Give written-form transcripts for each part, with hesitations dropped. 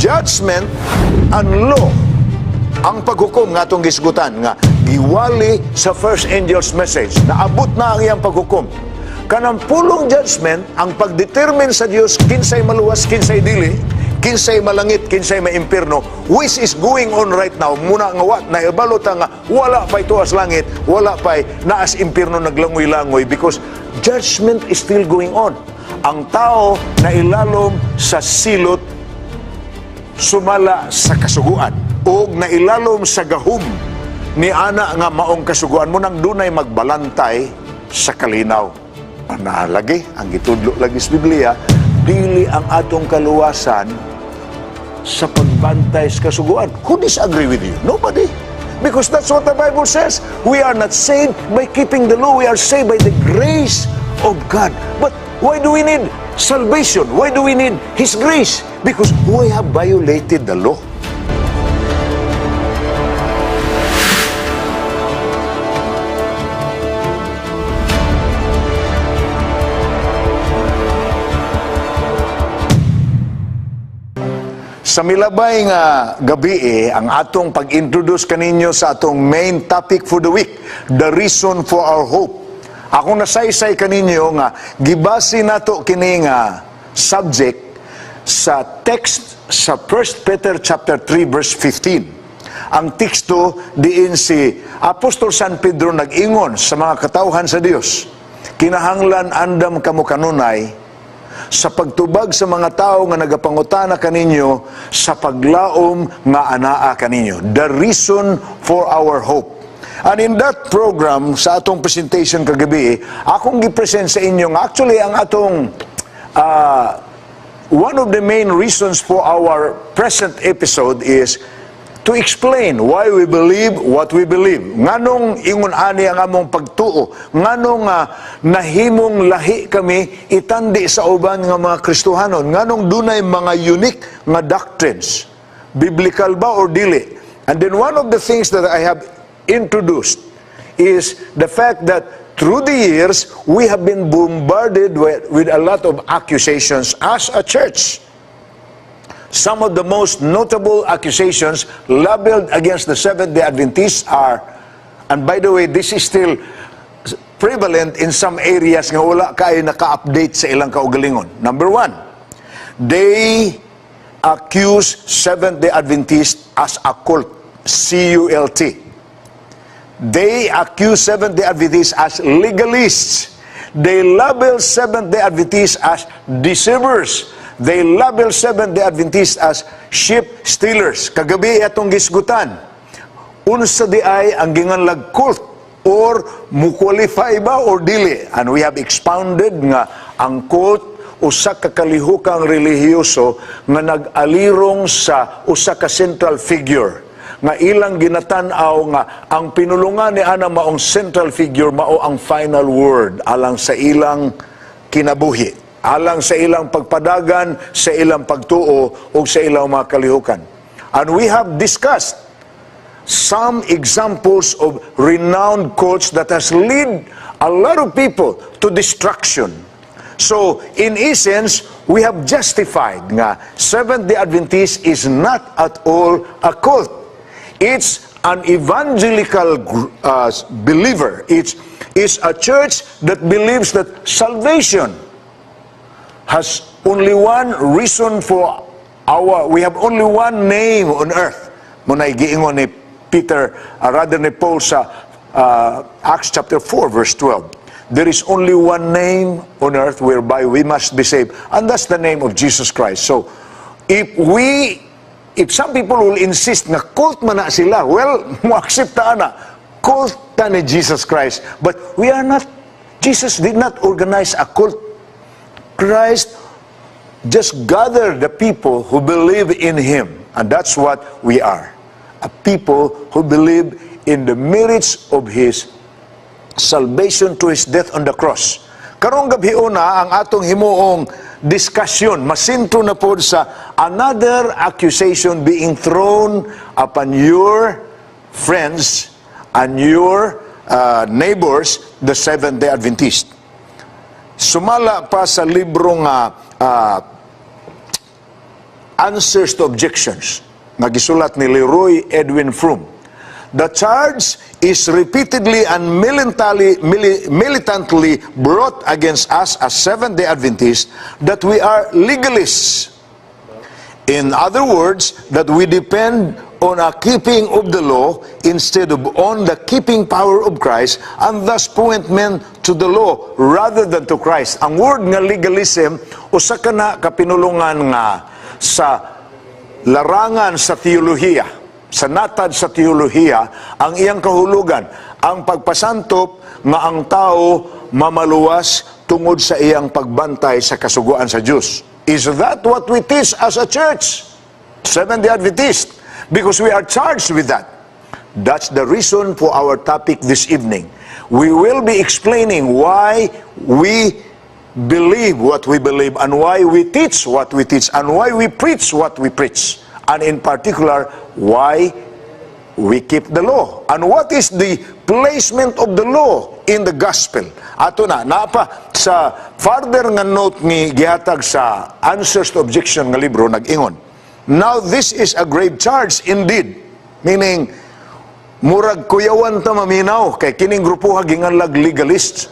Judgment and law, ang paghukom nga atong gisgutan nga giwali sa first angel's message, naabot na ang iyang paghukom. Kanang pulong judgment, ang pagdetermine sa Dios kinsay maluwas, kinsay dili, kinsay malangit, kinsay maimpierno, which is going on right now. Muna nga wa na ta nga wala pa'y tuas langit, wala pa'y naas impierno naglangoy-langoy, because judgment is still going on. Ang tao na ilalom sa silot sumala sa kasuguan o nailalom sa gahum ni ana nga maong kasuguan mo nang dunay magbalantay sa kalinaw. Naalagi, ang gitudlo lagi sa Biblia, dili ang atong kaluwasan sa pagbantay sa kasuguan. Who disagree with you? Nobody. Because that's what the Bible says. We are not saved by keeping the law. We are saved by the grace of God. But why do we need salvation? Why do we need His grace? Because we have violated the law. Sa milabay nga gabi eh, ang atong pag-introduce kaninyo sa atong main topic for the week, the reason for our hope. Ako nasaysay kaninyo nga gibase nato kini nga subject sa text sa 1 Peter chapter 3 verse 15. Ang teksto diin si Apostol San Pedro nag-ingon sa mga katawhan sa Dios. Kinahanglan andam kamo kanunay sa pagtubag sa mga tao nga nagapangutana kaninyo sa paglaom nga anaa kaninyo. The reason for our hope. And in that program, sa atong presentation kagabi, akong gi-present sa inyo nga actually ang atong one of the main reasons for our present episode is to explain why we believe what we believe. Nganong ingon ani ang among pagtuo, nganong nahimong lahi kami itandi sa uban nga mga Kristohanon, nganong dunay mga unique nga doctrines, biblical ba or dili. And then one of the things that I have introduced is the fact that through the years, we have been bombarded with a lot of accusations as a church. Some of the most notable accusations labeled against the Seventh-day Adventists are, and by the way, this is still prevalent in some areas nga wala kayo naka-update sa ilang kaugalingon. Number one, they accuse Seventh-day Adventists as a cult, C-U-L-T. They accuse Seventh-day Adventists as legalists. They label Seventh-day Adventists as deceivers. They label Seventh-day Adventists as sheep stealers. Kagabi atong gisgutan. Unsa di ay ang ginganlag cult or mu-qualify ba or dili? And we have expounded nga ang cult usa ka kalihukang relihiyoso nga nag-alirong sa usa ka central figure nga ilang ginatan-aw nga ang pinulungan ni ana maong central figure mao ang final word alang sa ilang kinabuhi, alang sa ilang pagpadagan, sa ilang pagtuo o sa ilang mga kalihukan. And we have discussed some examples of renowned cults that has led a lot of people to destruction. So, in essence, we have justified nga Seventh-day Adventist is not at all a cult. It's an evangelical believer. It's a church that believes that salvation has only one reason for our, we have only one name on earth. Muna'y giingon ni Peter, rather ni Paul sa Acts chapter 4 verse 12. There is only one name on earth whereby we must be saved, and that's the name of Jesus Christ. So, if some people will insist nga cult man na sila, well, mo-accept ta ana, cult ta ni Jesus Christ. But we are not, Jesus did not organize a cult. Christ just gathered the people who believe in Him. And that's what we are. A people who believe in the merits of His salvation to His death on the cross. Karong gabi una, ang atong himuong discussion, masintro na po sa another accusation being thrown upon your friends and your neighbors, the Seventh-day Adventist. Sumala pa sa libro nga Answers to Objections nga gisulat ni Leroy Edwin Froom. "The charge is repeatedly and militantly brought against us as Seventh-day Adventists that we are legalists. In other words, that we depend on a keeping of the law instead of on the keeping power of Christ and thus point men to the law rather than to Christ." Ang word nga legalism, usa ka na kapinulungan nga sa larangan sa teolohiya, sa natad sa teolohiya, ang iyang kahulugan, ang pagpasantop nga ang tao mamaluwas tungod sa iyang pagbantay sa kasuguan sa Dios. Is that what we teach as a church? Seventh-day Adventist. Because we are charged with that. That's the reason for our topic this evening. We will be explaining why we believe what we believe and why we teach what we teach and why we preach what we preach. And in particular, why we keep the law. And what is the placement of the law in the gospel? Ato na, naa pa sa further nga note ni gihatag sa Answers to Objection nga libro, nag-ingon. "Now this is a grave charge indeed." Meaning, murag kuyawan ta maminaw kay kining grupo ginganlag legalists.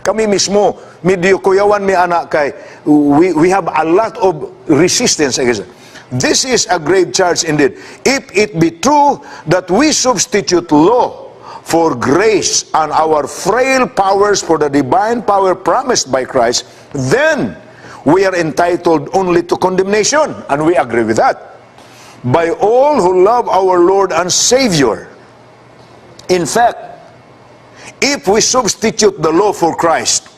Kami mismo, medyo kuyawan mi ana kay we have a lot of resistance against it. "This is a grave charge indeed. If it be true that we substitute law for grace and our frail powers for the divine power promised by Christ, then we are entitled only to condemnation." And we agree with that. "By all who love our Lord and Savior. In fact, if we substitute the law for Christ,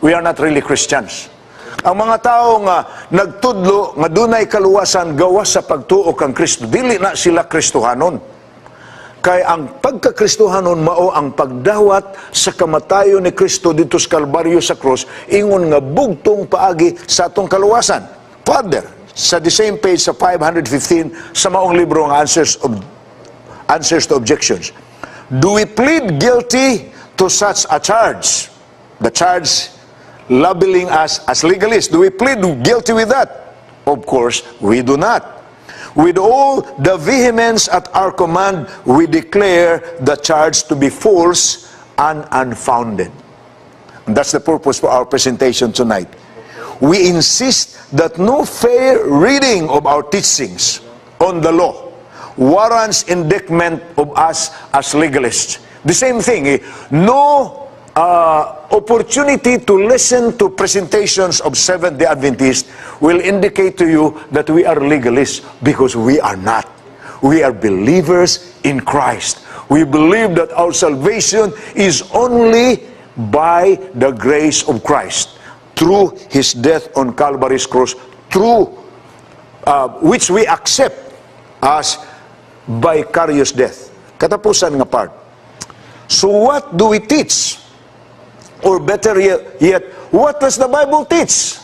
we are not really Christians." Ang mga tao nga nagtudlo nga dunay kaluwasan gawas sa pagtuo kang Kristo, dili na sila Kristohanon. Kay ang pagkakristohanon mao ang pagdawat sa kamatayon ni Kristo didto sa Kalbaryo sa cross, ingon nga bugtong paagi sa atong kaluwasan. Further, sa the same page sa 515 sa maong libro nga Answers to Objections. "Do we plead guilty to such a charge?" The charge labeling us as legalists. Do we plead guilty with that? "Of course, we do not. With all the vehemence at our command, we declare the charge to be false and unfounded." And that's the purpose for our presentation tonight. "We insist that no fair reading of our teachings on the law warrants indictment of us as legalists." The same thing, eh, no opportunity to listen to presentations of Seventh-day Adventists will indicate to you that we are legalists, because we are not. We are believers in Christ. We believe that our salvation is only by the grace of Christ through His death on Calvary's cross, through which we accept as vicarious death. Katapusan nga part. So what do we teach? Or better yet, what does the Bible teach?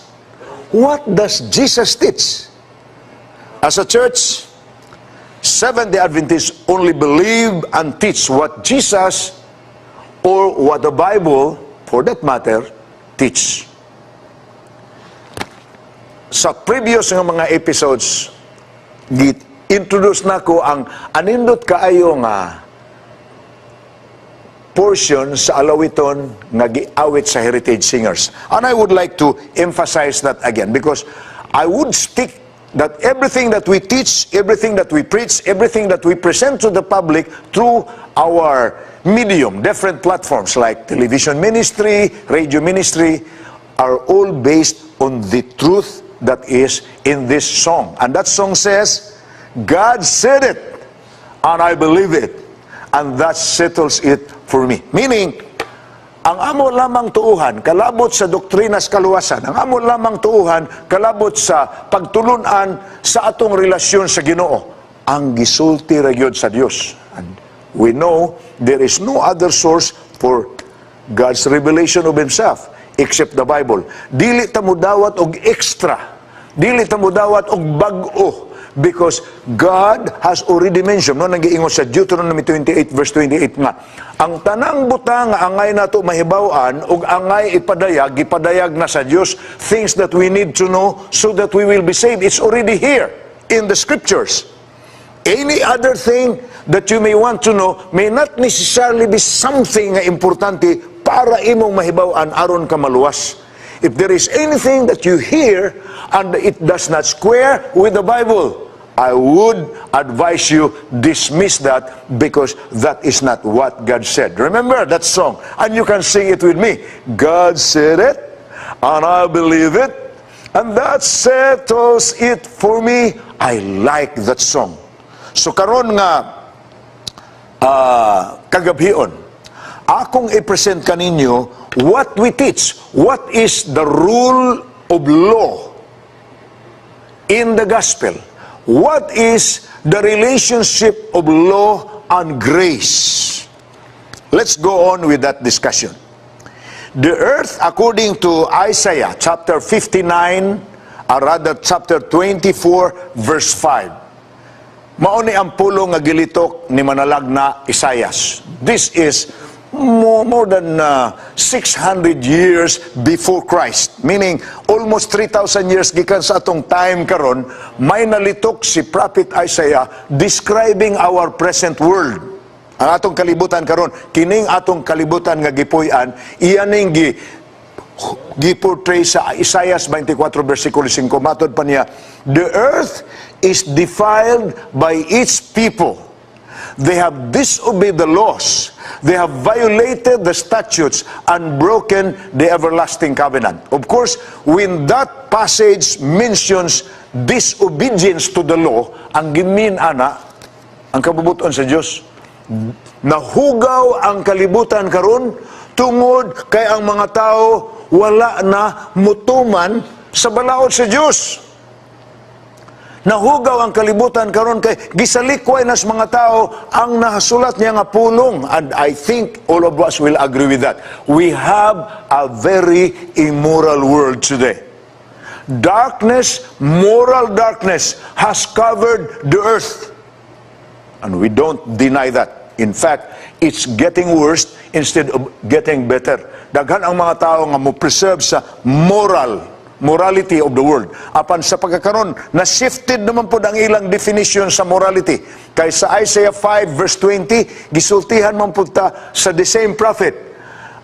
What does Jesus teach? As a church, Seventh-day Adventists only believe and teach what Jesus or what the Bible, for that matter, teach. Sa previous nga mga episodes, introduce nako ang anindot kaayo nga portion sa alawiton nga giawit sa Heritage Singers. And I would like to emphasize that again because I would stick that everything that we teach, everything that we preach, everything that we present to the public through our medium, different platforms like television ministry, radio ministry, are all based on the truth that is in this song. And that song says, "God said it, and I believe it. And that settles it for me." Meaning, ang amo lamang tuuhan, kalabot sa doktrinas kaluwasan, ang amo lamang tuuhan, kalabot sa pagtulunan sa atong relasyon sa Ginoo, ang gisulti ra gyud sa Dios. And we know there is no other source for God's revelation of Himself except the Bible. Dili ta mudawat og extra. Dili ta mudawat og bag-o because God has already mentioned, no, nang giingon sa Deuteronomy 28 verse 28 nga ang tanang butang nga angay nato mahibaw-an ug angay ipadayag, gipadayag na sa Dios. Things that we need to know so that we will be saved, it's already here in the scriptures. Any other thing that you may want to know may not necessarily be something nga importante para imong mahibaw-an aron ka maluwas. If there is anything that you hear and it does not square with the Bible, I would advise you dismiss that because that is not what God said. Remember that song, and you can sing it with me. "God said it, and I believe it, and that settles it for me." I like that song. So karon nga kagabhion, akong i-present kaninyo what we teach, what is the rule of law in the gospel. What is the relationship of law and grace? Let's go on with that discussion. The earth, according to Isaiah chapter 59, or rather chapter 24, verse 5. Mao ni ang pulong nga gilitok ni manalagna Isaias. This is more than 600 years before Christ. Meaning, almost 3,000 years gikan sa atong time karon, may nalitok si Prophet Isaiah describing our present world. Ang atong kalibutan karon, kining atong kalibutan nga gipuy-an, iya ning gi-portray sa Isaiah 24 versikulo 5. Matod pa niya, "The earth is defiled by its people. They have disobeyed the laws. They have violated the statutes and broken the everlasting covenant." Of course, when that passage mentions disobedience to the law, ang gi-mean ana, ang kabubut-on sa Dios, nahugaw ang kalibutan karon tungod kay ang mga tao wala na mutuman sa balaod sa Dios. Nahugaw ang kalibutan karon kay gisalikway nas mga tao ang nahasulat niya nga pulong, and I think all of us will agree with that. We have a very immoral world today. Darkness, moral darkness has covered the earth. And we don't deny that. In fact, it's getting worse instead of getting better. Daghan ang mga tao nga mo preserve sa morality of the world. Apan sa pagkakaron, na-shifted naman po ang ilang definition sa morality. Kay sa Isaiah 5 verse 20, gisultihan man po ta sa the same prophet.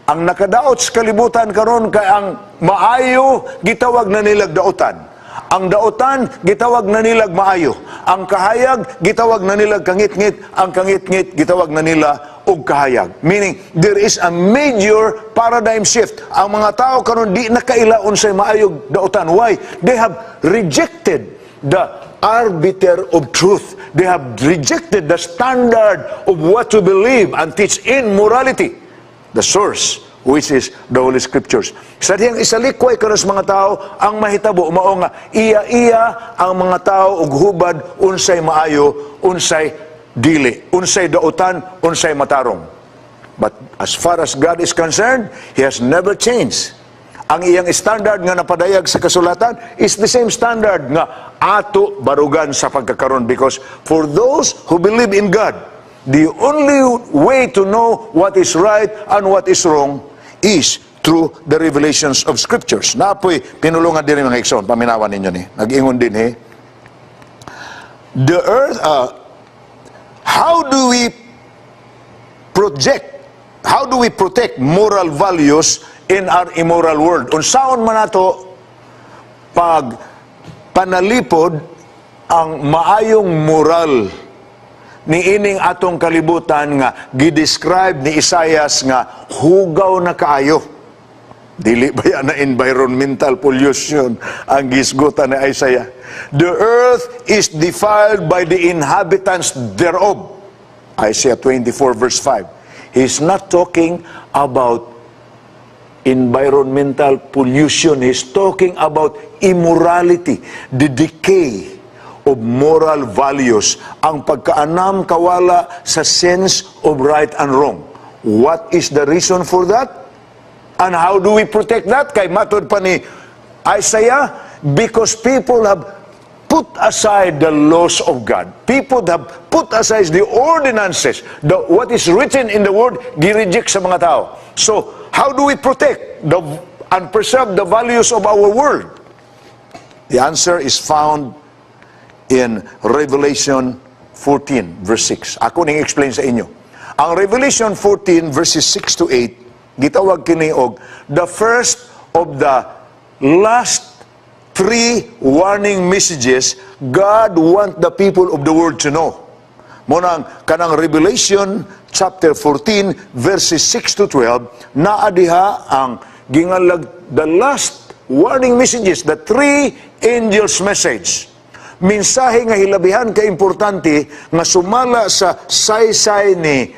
Ang nakadaot sa kalibutan karon kay ang maayo gitawag na nilag daotan. Ang daotan gitawag na nilag maayo. Ang kahayag gitawag na nilag kangitngit, ang kangitngit gitawag na nila og kahayag. Meaning there is a major paradigm shift. Ang mga tao karon di na kaila unsay maayog daotan. Why? They have rejected the arbiter of truth. They have rejected the standard of what to believe and teach in morality. The source, which is the Holy Scriptures. Sa dihang isalikway karon sa mga tao, ang mahitabo mao nga iya-iya ang mga tao og hubad unsay maayo, unsay dili, unsay daotan, unsay matarong. But as far as God is concerned, He has never changed. Ang iyang standard nga napadayag sa kasulatan is the same standard nga ato barugan sa pagkakaron because for those who believe in God, the only way to know what is right and what is wrong is through the revelations of scriptures. Naa poy pinulungan din mga igsoon, paminawan ninyo ni. Nag-ingon din eh. The earth, how do we protect moral values in our immoral world? Unsaon man nato pag panalipod ang maayong moral ni ining atong kalibutan nga gi-describe ni Isaias nga hugaw na kaayo? Dili ba yan na environmental pollution ang gisgutan ni Isaiah? "The earth is defiled by the inhabitants thereof." Isaiah 24 verse 5. He's not talking about environmental pollution. He's talking about immorality, the decay of moral values, ang pagkaanam kawala sa sense of right and wrong. What is the reason for that? And how do we protect that? Kay matod pa ni Isaiah, Because people have put aside the laws of God. People have put aside the ordinances, what is written in the Word, gi-reject sa mga tao. So, how do we protect and preserve the values of our world? The answer is found in Revelation 14, verse 6. Ako ning explain sa inyo. Ang Revelation 14, verses 6 to 8, gitawag kini og the first of the last three warning messages God want the people of the world to know. Mao nang kanang Revelation chapter 14 verses 6 to 12, naa diha ang gingalag the last warning messages, the three angels' message. Mensahe nga hilabihan ka importante nga sumala sa saysay ni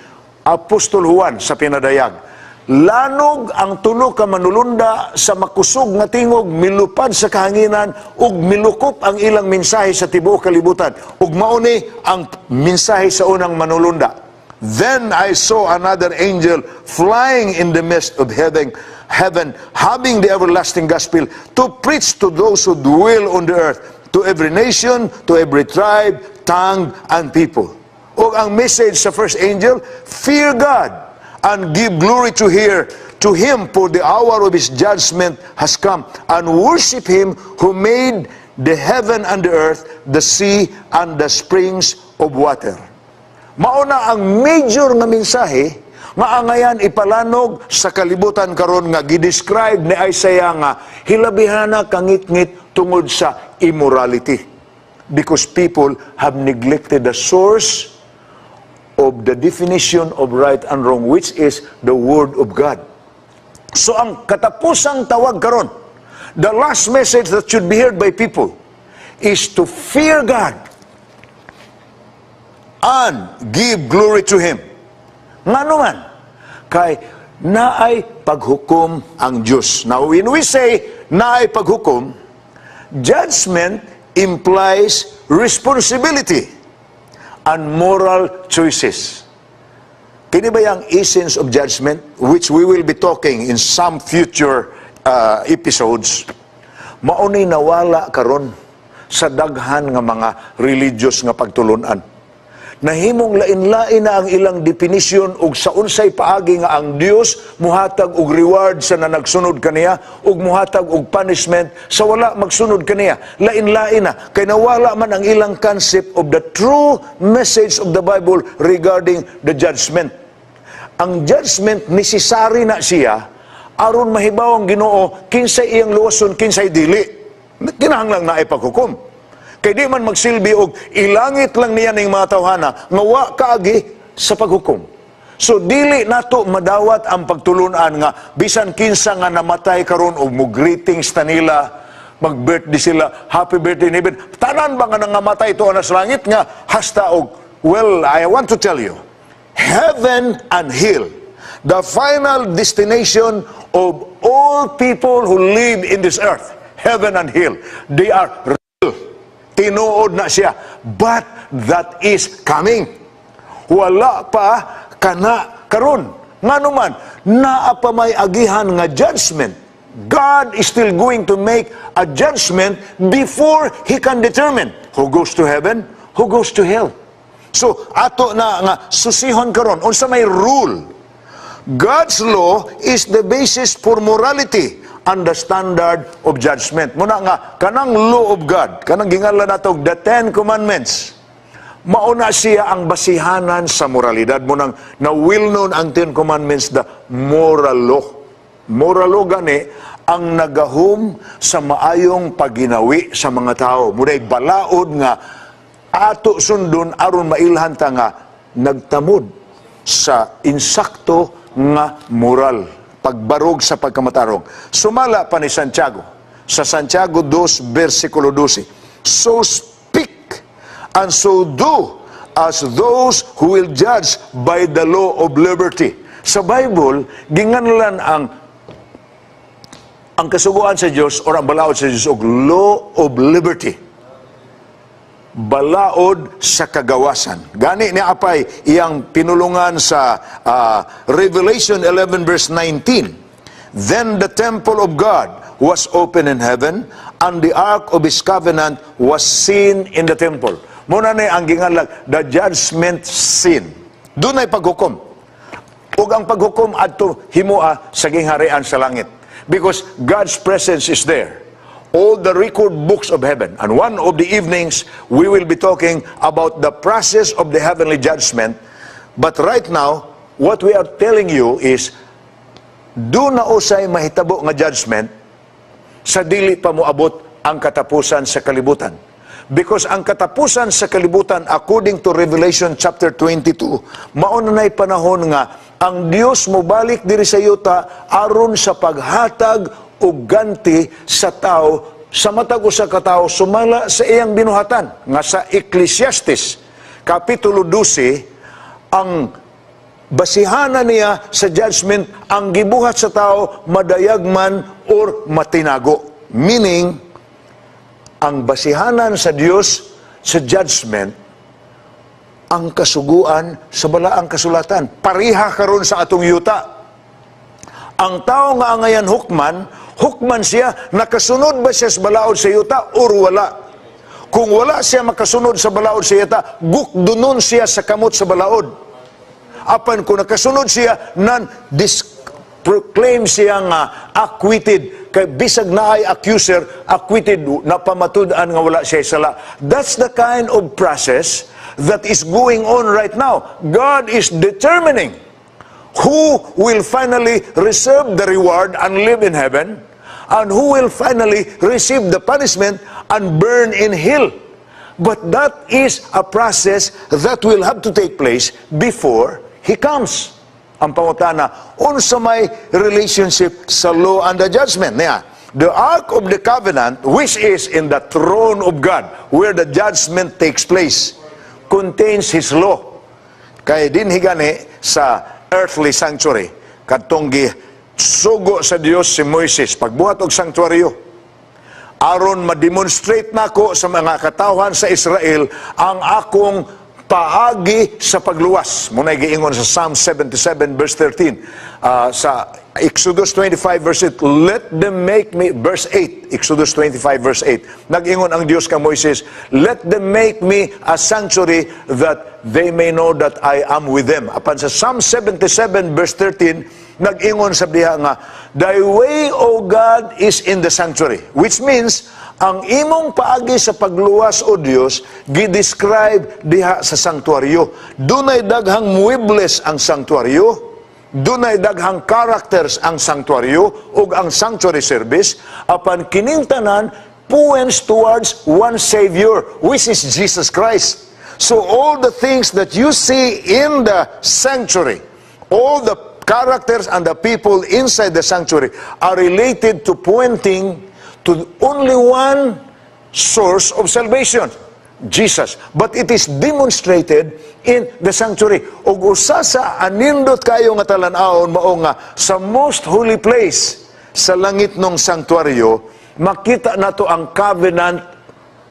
Apostol Juan sa pinadayag. Lanog ang tulo ka manulunda sa makusog nga tingog, milupad sa kahanginan ug milukop ang ilang mensahe sa tibuok kalibutan. Ug mao ni ang mensahe sa unang manulunda. "Then I saw another angel flying in the midst of heaven, having the everlasting gospel to preach to those who dwell on the earth, to every nation, to every tribe, tongue, and people." Ug ang message sa first angel, "Fear God and give glory to Him, for the hour of His judgment has come, and worship Him who made the heaven and the earth, the sea, and the springs of water." Mao na ang major nga mensahe nga angayan ipalanog sa kalibutan karon nga gi-describe ni Isaiah nga hilabihana kangitngit tungod sa immorality. Because people have neglected the source of the definition of right and wrong, which is the Word of God. So ang katapusang tawag karon, the last message that should be heard by people, is to fear God and give glory to Him. Ngano man? Kay naay paghukom ang Diyos. Now, when we say naay paghukom, judgment implies responsibility and moral choices. Kini ba yung essence of judgment, which we will be talking in some future episodes? Mao ni nawala karon sa daghan nga mga religious nga pagtulunan. Nahimong lain-lain na ang ilang definition og sa unsay paagi nga ang Dios muhatag og reward sa nanagsunod kaniya ug muhatag og punishment sa wala magsunod kaniya. Lain-lain na kay nawala man ang ilang concept of the true message of the Bible regarding the judgment. Ang judgment, necessary na siya aron mahibaw ang Ginoo kinsay iyang luwason, kinsay dili. Kinahanglang naay paghukom. Kay di man magsilbi og ilangit lang niya ning mga tawhana nga wa kaagi sa paghukom. So dili nato madawat ang pagtulunan nga bisan kinsa nga namatay karon og mo greetings ta nila, mag-birthday sila, happy birthday ni Ben. Tanan ba nga nangamatay to na sa langit nga hasta og, well, I want to tell you, heaven and hell, the final destination of all people who live in this earth, heaven and hell, they are real. Tinuod na siya. But that is coming. Wala pa kana karon. Ngano man, naa pa may agihan nga judgment. God is still going to make a judgment before He can determine who goes to heaven, who goes to hell. So, ato na nga susihon karon unsa may rule. God's law is the basis for morality and the standard of judgment. Mao na nga kanang law of God, kanang gingalan nato the Ten Commandments. Mao na siya ang basihanan sa moralidad. Mao nang na well known ang Ten Commandments, the moral law. Moral law gani ang nagahom sa maayong paginawi sa mga tao. Mao nay balaod nga ato sundon aron mailhan ta nga nagtamod sa insakto nga moral, pagbarog sa pagkamatarong. Sumala pa ni Santiago sa Santiago 2 versikulo 12, "So speak and so do as those who will judge by the law of liberty." Sa Bible, ginganlan ang kasuguan sa Dios or ang balaod sa Dios og law of liberty, balaod sa kagawasan. Gani ni apay iyang pinulungan sa Revelation 11 verse 19. "Then the temple of God was open in heaven, and the ark of His covenant was seen in the temple. Mao na ni ang ginganlag the judgment scene. Dunay paghukom. Ug ang paghukom adto himoa sa gingharian sa langit. Because God's presence is there. All the record books of heaven. And one of the evenings, we will be talking about the process of the heavenly judgment. But right now, what we are telling you is, duna usay mahitabo nga judgment sa dili pa moabot ang katapusan sa kalibutan. Because ang katapusan sa kalibutan, according to Revelation chapter 22, mao na na'y panahon nga ang Dios mobalik diri sa yuta aron sa paghatag og ganti sa tao, sa matag usa ka tawo sumala sa iyang binuhatan, nga sa Ecclesiastes kapitulo 12, ang basihanan niya sa judgment, ang gibuhat sa tao, madayag man or matinago. Meaning, ang basihanan sa Dios sa judgment, ang kasuguan sa Balaang Kasulatan. Pareha karon sa atong yuta. Ang tao nga angayan hukman, hukman siya, nakasunod ba siya sa balaod sa yuta or wala? Kung wala siya makasunod sa balaod sa yuta, gukdunon siya sa kamot sa balaod. Apan kung nakasunod siya, nan proclaim siya nga acquitted. Kay bisag naay accuser, acquitted, na pamatud-an nga wala siya sala. That's the kind of process that is going on right now. God is determining who will finally receive the reward and live in heaven, and who will finally receive the punishment and burn in hell. But that is a process that will have to take place before He comes. Ang pangutana, unsa may relationship sa law and the judgment niya? The Ark of the Covenant, which is in the throne of God, where the judgment takes place, contains His law. Kay dinhi gani sa earthly sanctuary, kadtong sugo sa Dios si Moises pagbuhat og sanctuaryo aron ma-demonstrate nako sa mga katawhan sa Israel ang akong paagi sa pagluwas. Mao na'y giingon sa Psalm 77 verse 13. Sa Exodus 25 verse 8, let them make me, verse 8, Exodus 25 verse 8, nag-ingon ang Dios kang Moises, "Let them make me a sanctuary that they may know that I am with them." Apan sa Psalm 77 verse 13, nag-ingon sa diha nga, "Thy way, O God, is in the sanctuary." Which means, ang imong paagi sa pagluwas, O Dios, gi-describe diha sa sanctuaryo. Dunay daghang muebles ang sanctuaryo, dunay daghang characters ang sanctuaryo ug ang sanctuary service, apan kining tanan points towards one Savior, which is Jesus Christ. So all the things that you see in the sanctuary, all the characters and the people inside the sanctuary are related to pointing to only one source of salvation, Jesus. But it is demonstrated in the sanctuary. Ug usa sa anindot kayo nga talan-awon mao nga sa most holy place sa langit ng sanctuaryo, makita nato ang covenant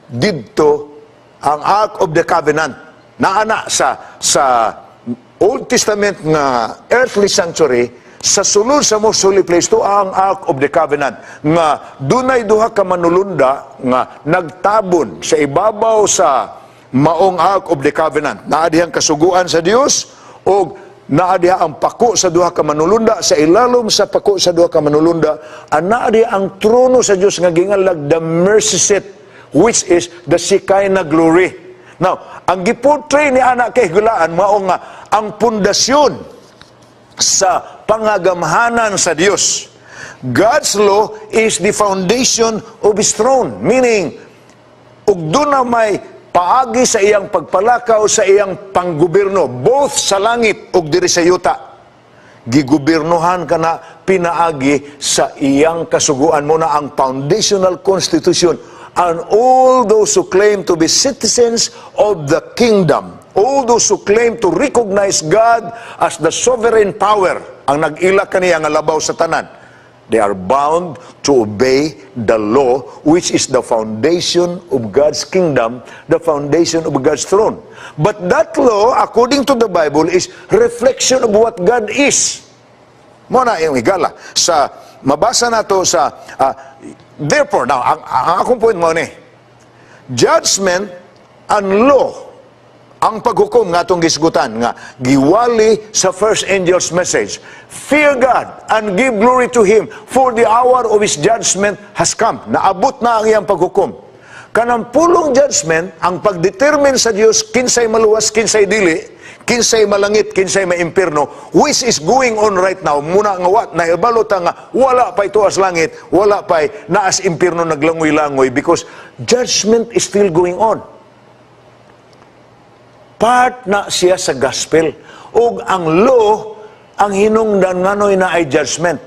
didto, ang Ark of the Covenant. Naana sa Old Testament nga earthly sanctuary, sa sulod sa most holy place to ang Ark of the Covenant nga dunay duha ka manulunda nga nagtabon sa ibabaw sa maong Ark of the Covenant. Naa dihang kasuguan sa Dios og naa diha ang pako sa duha ka manulunda. Sa ilalom sa pako sa duha ka manulunda, naa diha ang trono sa Dios nga ginganlag the mercy seat, which is the Shekinah glory. Now, ang giportray ni ana kay higulaan mao nga ang pundasyon sa pangagamhanan sa Dios. God's law is the foundation of His throne. Meaning, ug duna may paagi sa iyang pagpalakaw, sa iyang panggobyerno, both sa langit ug diri sa yuta. Gigubernohan ka na pinaagi sa iyang kasuguan. Mao na ang foundational constitution. And all those who claim to be citizens of the kingdom, all those who claim to recognize God as the sovereign power, ang nag-ila kaniya nga labaw sa tanan, they are bound to obey the law, which is the foundation of God's kingdom, the foundation of God's throne. But that law, according to the Bible, is reflection of what God is. Mao na yung higala. Sa Mabasa nato sa therefore now ang akong point mao ni judgment and law, ang paghukom nga atong gisgutan nga giwali sa first angel's message, "Fear God and give glory to Him, for the hour of His judgment has come." Naabot na ang iyang paghukom. Kanang pulong judgment, ang pagdetermine sa Dios kinsay maluwas, kinsay dili, kinsay malangit, kinsay maimpierno, which is going on right now. Muna nga wat nahibalo ta nga wala pa'y tuas langit, wala pa'y naas impierno naglangoy-langoy, because judgment is still going on. Part na siya sa gospel. Ug ang law, ang hinungdan nganoy naay judgment.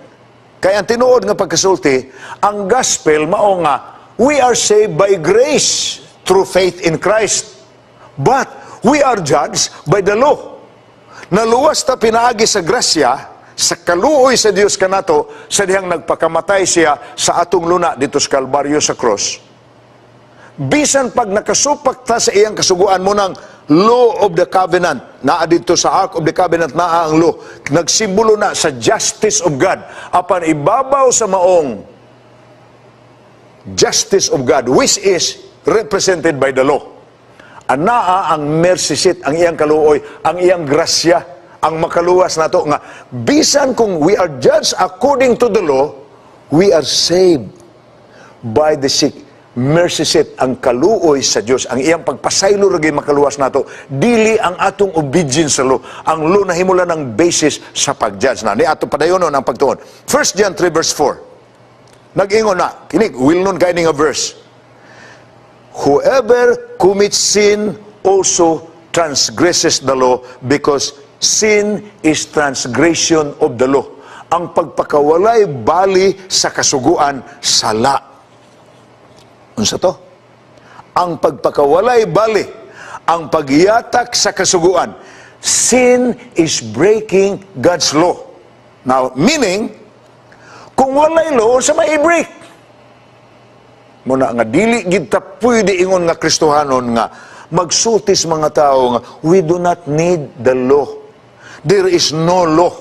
Kaya ang tinuod nga pagkasulti, ang gospel mao nga we are saved by grace through faith in Christ. But we are judged by the law. Naluwas ta pinaagi sa grasya, sa kaluoy sa Dios kanato, sa dihang nagpakamatay siya sa atong luna dito sa Kalbaryo sa cross. Bisan pag nakasupak ta sa iyang kasuguan mao nang law of the covenant, naa dito sa Ark of the Covenant, naa ang law, nagsimbolo na sa justice of God. Apan ibabaw sa maong justice of God, which is represented by the law, anaa ang mercy seat, ang iyang kaluoy, ang iyang grasya, ang makaluwas nato nga bisan kung we are judged according to the law, we are saved by the sick mercy seat, ang kaluoy sa Dios, ang iyang pagpasaylo ra gyud makaluwas nato, dili ang atong obedience sa law. Ang law nahimo lang ng basis sa pag-judge na ni ato padayonon ang pagtuon. 1 John 3 verse 4, nag-ingon na kini, well known kay nga verse, "Whoever commits sin also transgresses the law, because sin is transgression of the law." Ang pagpakawalay bali sa kasuguan, sala. Unsa to? Ang pagpakawalay bali, ang pagyatak sa kasuguan. Sin is breaking God's law. Now, meaning, kung walay law, unsa may i-break? Muna nga dili gid ta pwede ingon nga Kristohanon nga magsulti sa mga tao nga we do not need the law. There is no law.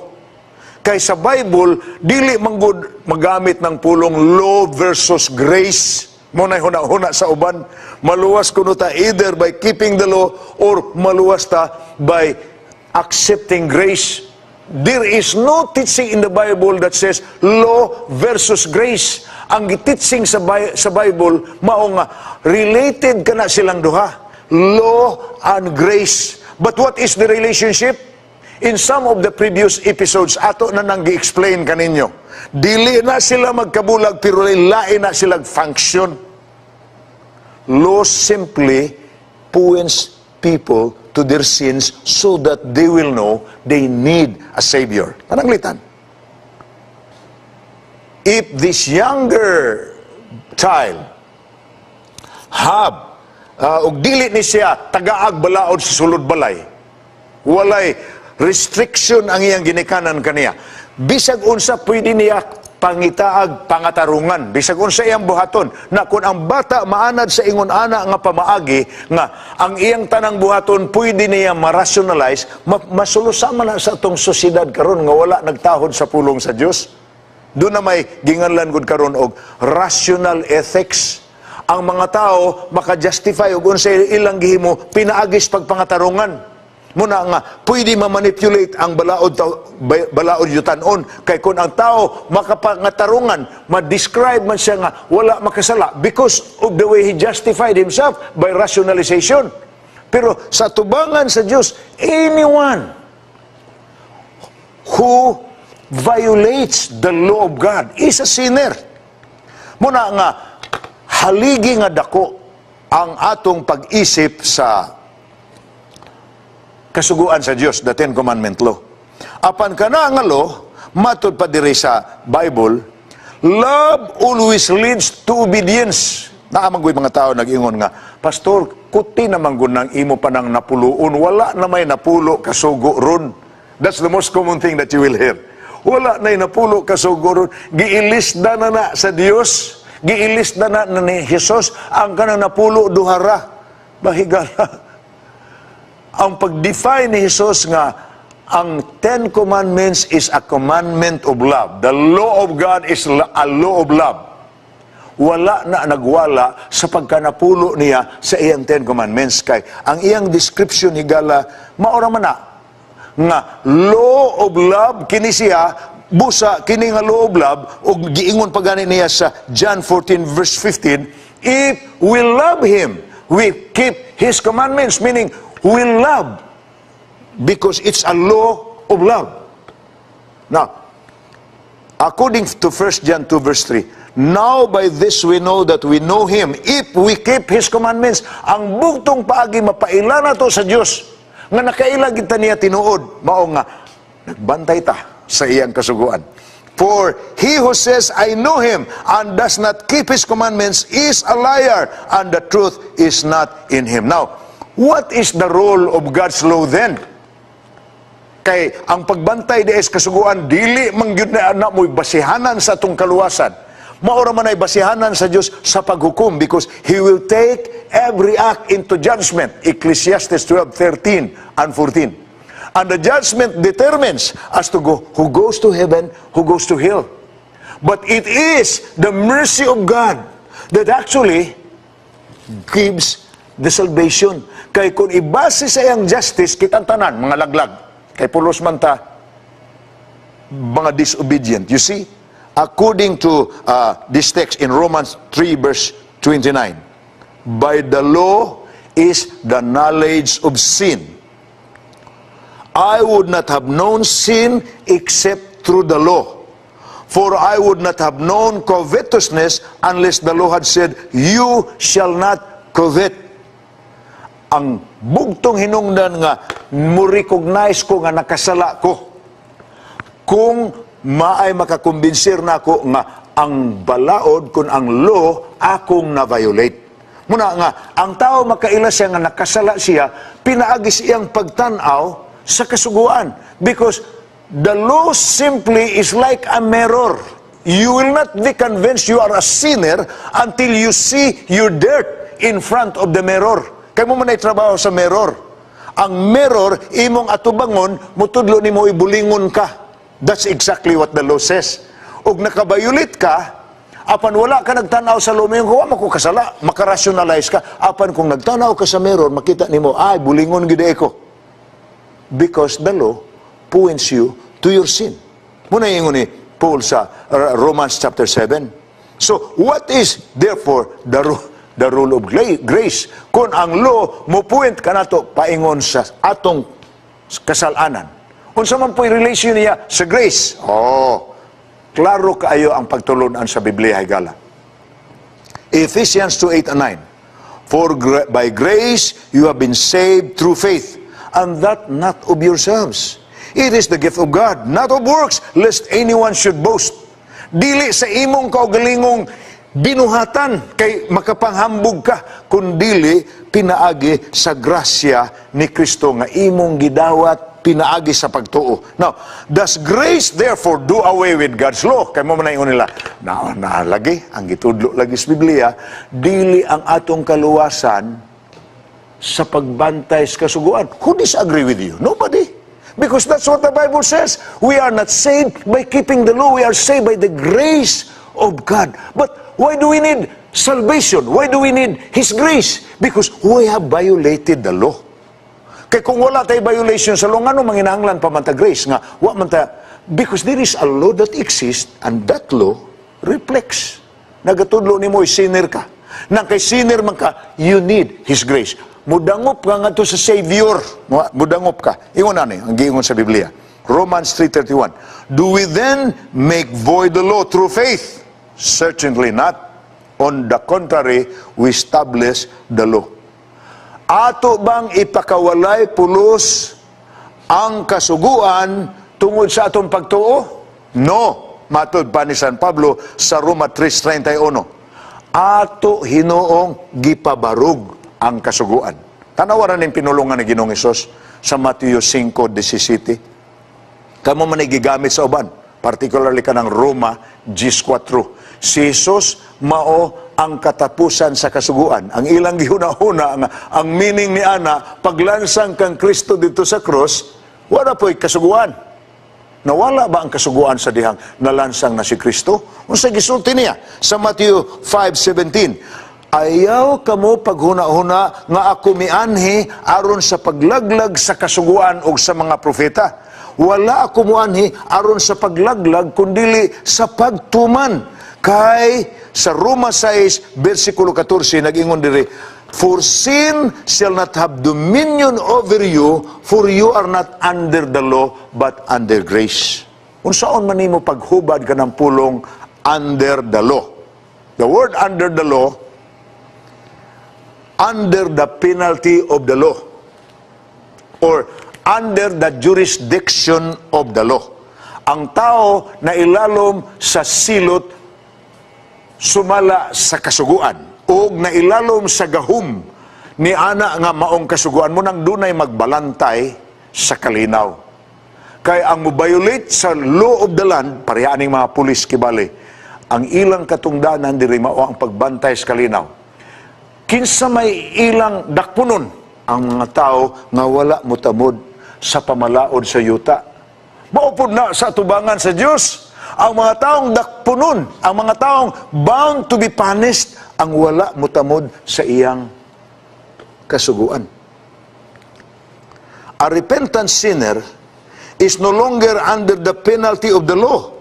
Kay sa Bible, dili manggod magamit ng pulong law versus grace. Mao na huna-huna sa uban. Maluwas kuno ta either by keeping the law or maluwas ta by accepting grace. There is no teaching in the Bible that says law versus grace. Ang teaching sa Bible, mao nga related kana silang duha. Law and grace. But what is the relationship? In some of the previous episodes, ato na nang gi-explain kaninyo. Dili na sila magkabulag pero lain na sila function. Law simply points people to their sins so that they will know they need a Savior. Pananglitan, if this younger child have og dili ni siya tagaag balaod sa sulod balay, walay restriction ang iyang ginikanan kaniya, bisag unsa pwede niya pangitaag pangatarungan, bisag unsa iyang buhaton na kung ang bata maanad sa ingon ana nga pamaagi nga ang iyang tanang buhaton pwede niya ma-rationalize, masulosa man na sa atong sosyedad karon nga wala nagtahod sa pulong sa Dios. Doon na may ginganlan gud karon og rational ethics. Ang mga tao maka-justify og unsay ilang gihimo pinaagis pagpangatarungan. Muna nga pwede ma-manipulate ang balaod balaod yutanon kay kung ang tao makapangatarungan, ma-describe man siya nga wala makasala because of the way he justified himself by rationalization. Pero sa tubangan sa Dios, anyone who violates the law of God is a sinner. Muna nga haligi nga dako ang atong pag-isip sa kasuguan sa Dios, the Ten Commandment law. Apan kana nga law, matud pa diri sa Bible, love always leads to obedience. Naa man mga tao nag-ingon nga, "Pastor, kuti naman gud nang imo pa nang napuloon, wala na may napulo kasugo ron." That's the most common thing that you will hear. "Wala na napulo kasugo ron. Giilisda na na sa Dios. Giilisda na na ni Jesus ang kanang napulo, duhara." Bahigala. Ang pag-define ni Jesus nga Ang Ten Commandments is a commandment of love. The law of God is a law of love. Wala na nagwala sa pagkanapulo niya sa iyang Ten Commandments, kay ang iyang description, higala, maora man na nga law of love kini siya. Busa kini nga law of love, ug giingon pa gani niya sa John 14 verse 15, if we love Him, we keep His commandments, meaning we love because it's a law of love. Now, according to 1 John 2 verse 3, now by this we know that we know Him, if we keep His commandments. Ang bugtong paagi mapaila nato sa Dios nga nakaila kita niya tinuod, mao nga nagbantay ta sa iyang kasuguan. For he who says, "I know Him," and does not keep His commandments is a liar, and the truth is not in him. Now, what is the role of God's law then? Kay ang pagbantay di sa kasuguan dili man gyud na ana mo'y basihanan sa atong kaluwasan. Maora man ay basihanan sa Dios sa paghukom because He will take every act into judgment. Ecclesiastes 12:13 and 14. And the judgment determines as to go who goes to heaven, who goes to hell. But it is the mercy of God that actually gives the salvation. Kay kung ibase sa iyang justice, kitang tanan, mga laglag. Kay pulos man ta, mga disobedient. You see, according to this text in Romans 3 verse 29, by the law is the knowledge of sin. I would not have known sin except through the law. For I would not have known covetousness unless the law had said, "You shall not covet." Ang bugtong hinungdan nga mo recognize ko nga nakasala ko kung maay makakumbensir nako nga ang balaod kung ang law akong na-violate. Muna nga, ang tao makaila siya nga nakasala siya, pinaagi siyang pagtanaw sa kasuguan. Because the law simply is like a mirror. You will not be convinced you are a sinner until you see your dirt in front of the mirror. Kay mao man ay trabaho sa mirror. Ang mirror, imong atubangon, mutudlo nimo ibulingon ka. That's exactly what the law says. Ug naka-violate ka, apan wala ka nagtanaw sa law, mo wa mo ko kasala, makarationalize ka. Apan kung nagtanaw ka sa mirror, makita nimo, ay, bulingon gid ko. Because the law points you to your sin. Muna ingon ni Paul sa Romans chapter 7. So, what is therefore the rule of grace? Kung ang law mo point kanato paingon sa atong kasalanan. Unsa man po'y relation niya sa grace? Oh, klaro kaayo ang pagtulunan sa Biblia, higala. Ephesians 2:8 and 9. For by grace you have been saved through faith, and that not of yourselves. It is the gift of God, not of works, lest anyone should boast. Dili sa imong kaugalingong binuhatan kay makapanghambog ka, kundili pinaagi sa grasya ni Kristo nga imong gidawat pinaagi sa pagtuo. Now, does grace therefore do away with God's law? Kay mao man ingon nila, na, na lagi, ang gitudlo lagi sa Biblia, dili ang atong kaluwasan sa pagbantay sa kasuguan. Who disagree with you? Nobody. Because that's what the Bible says. We are not saved by keeping the law. We are saved by the grace of God. But why do we need salvation? Why do we need His grace? Because we have violated the law. Kay kung wala tay violation sa law, ngano manginahanglan pa man ta grace nga wa man ta? Because there is a law that exists and that law reflects. Nagatudlo nimo sinner ka. Nang kay sinner man ka, you need His grace. Mudangop ka ngadto sa Savior. Mudangop ka. Ingon ani ang giingon sa Biblia. Romans 3:31. Do we then make void the law through faith? Certainly not. On the contrary, we establish the law. Ato bang ipakawalay pulos ang kasuguan tungod sa atong pagtuo? No. Matod pa ni San Pablo sa Roma 3:31. Ato hinuong gipabarog ang kasuguan. Tanawa ning pinulungan ni Ginoong Hesus sa Mateo 5:17. Kamo man ay gigamit sa uban, particularly kanang Roma 10:4. Si Jesus mao ang katapusan sa kasuguan. Ang ilang gihuna-huna nga ang meaning ni ana, paglansang kang Kristo dito sa cross, Wala po'y kasuguan. Nawala ba ang kasuguan sa dihang nalansang na si Kristo? Unsa gisulti niya sa Matthew 5:17? "Ayaw kamo paghuna-huna nga ako mianhi aron sa paglaglag sa kasuguan o sa mga propeta. Wala ako muanhi aron sa paglaglag kundili sa pagtuman." Kay sa Roma 6 versikulo 14 nag-ingon diri, "For sin shall not have dominion over you, for you are not under the law, but under grace." Unsaon man nimo paghubad kanang pulong "under the law"? The word "under the law", under the penalty of the law, or under the jurisdiction of the law. Ang tao na ilalom sa silot sumala sa kasuguan o nailalom sa gahum ni ana nga maong kasuguan mo nang dunay magbalantay sa kalinaw. Kay ang mo-violate sa law of the land, pareha aning mga pulis kibali, ang ilang katungdanan diri mao ang pagbantay sa kalinaw. Kinsa may ilang dakpunon? Ang mga tao nga wala motamod sa pamalaod sa yuta. Mao pod na sa atubangan sa Dios. Ang mga taong dakpunon, ang mga taong bound to be punished, ang wala motamod sa iyang kasuguan. A repentant sinner is no longer under the penalty of the law,